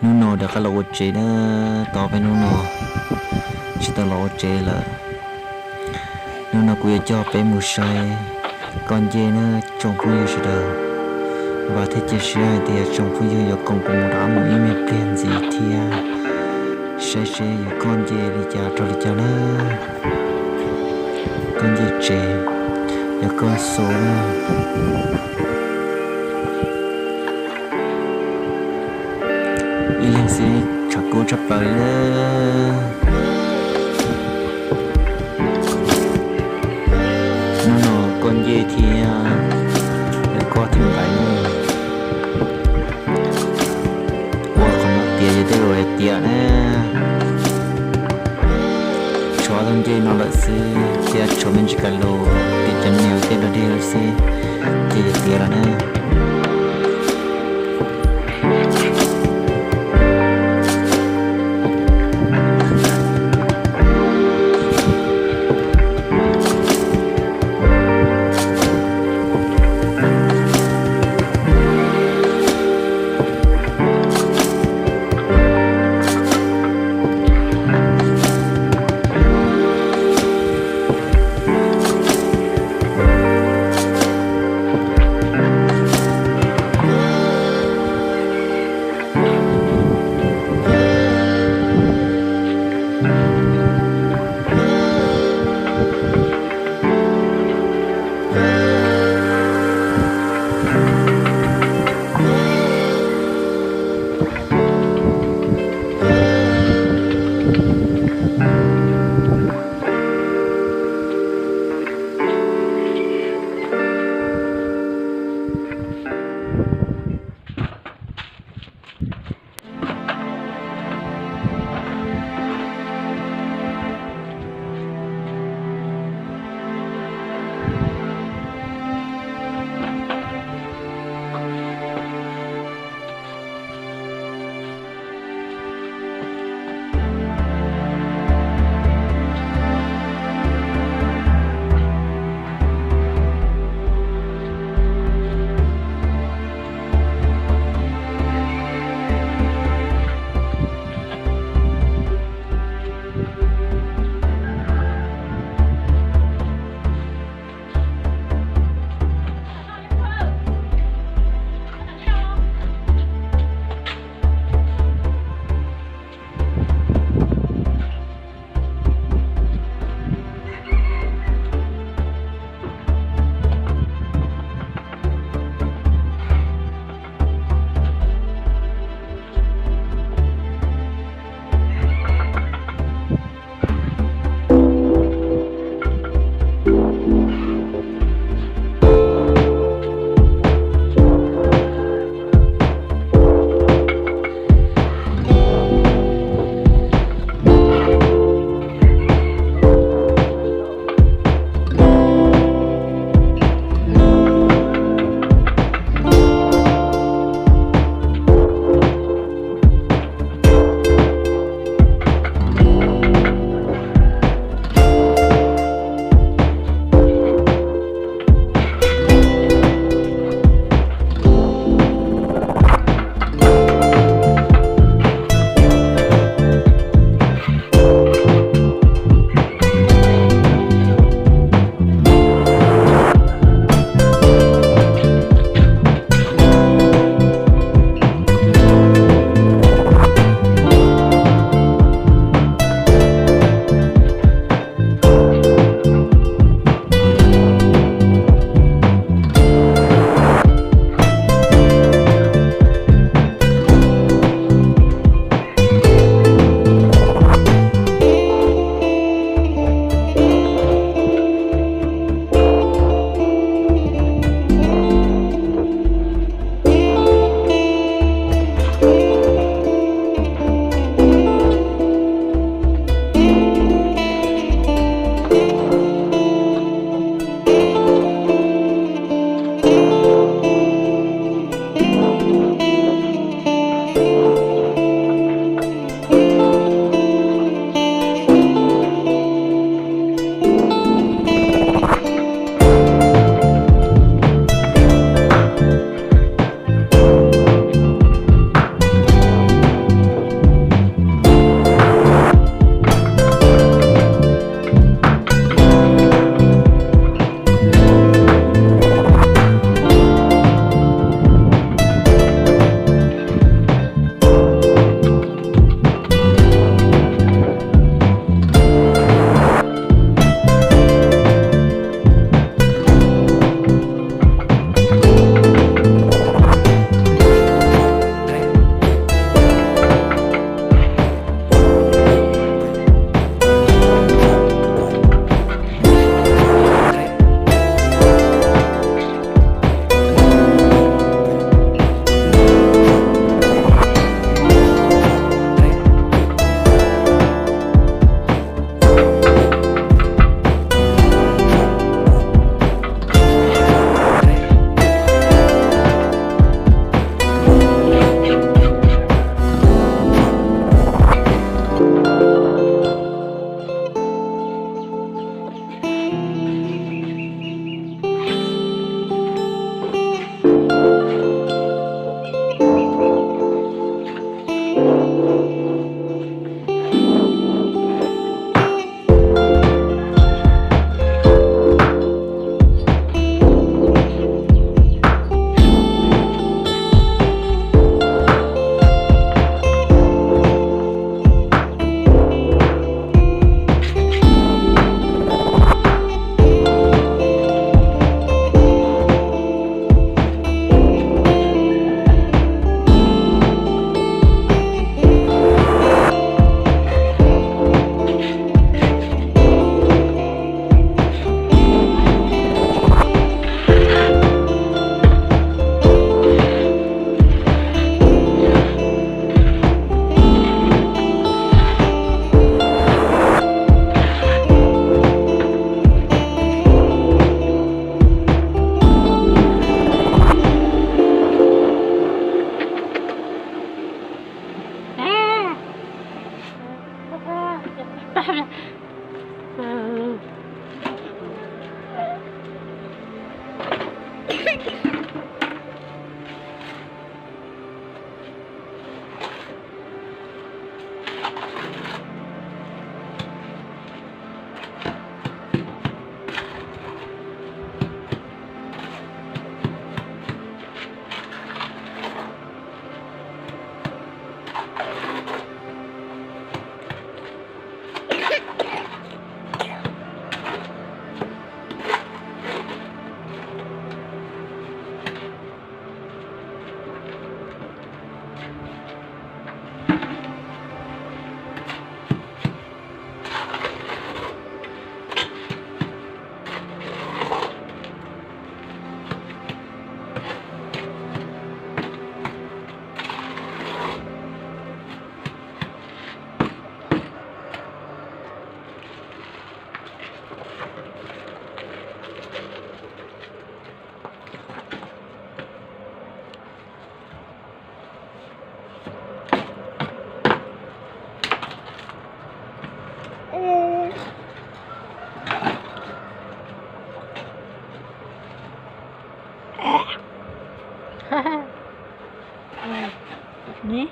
Hnub no rov qab los ua tsev na, tau peb hnub no tsis tau los ua tsev lawm. Hnub no kuv yuav coj peb mus saib koj ncej na tsoom phooj ywg sawv daws. Vam thiab cia siab hais tias tsoom phooj ywg yuav koom kuv mus rov qab mus ib me pliag ntxiv thiab saib seb yog koj ncej li cas rau li cas na. Koj ncej tsev, yog koj xu na. Ib leeg xwb tshav kub tshaj plaws li. Hnub no koj ncej thiab yog koj theem ntaiv na. Ua qhov no tiav yog tej zaum tiav na. Tshuav tus ncej no lawm xwb thiab tshuav me ntsis kas lus tim cov niam tej dog dig lawm xwb ces yog tiav lawm na. Ni.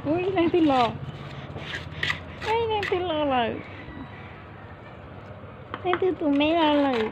Ub, ib leeg twg los? Ib leeg twg los lawm? Leej twg tus me los lawm?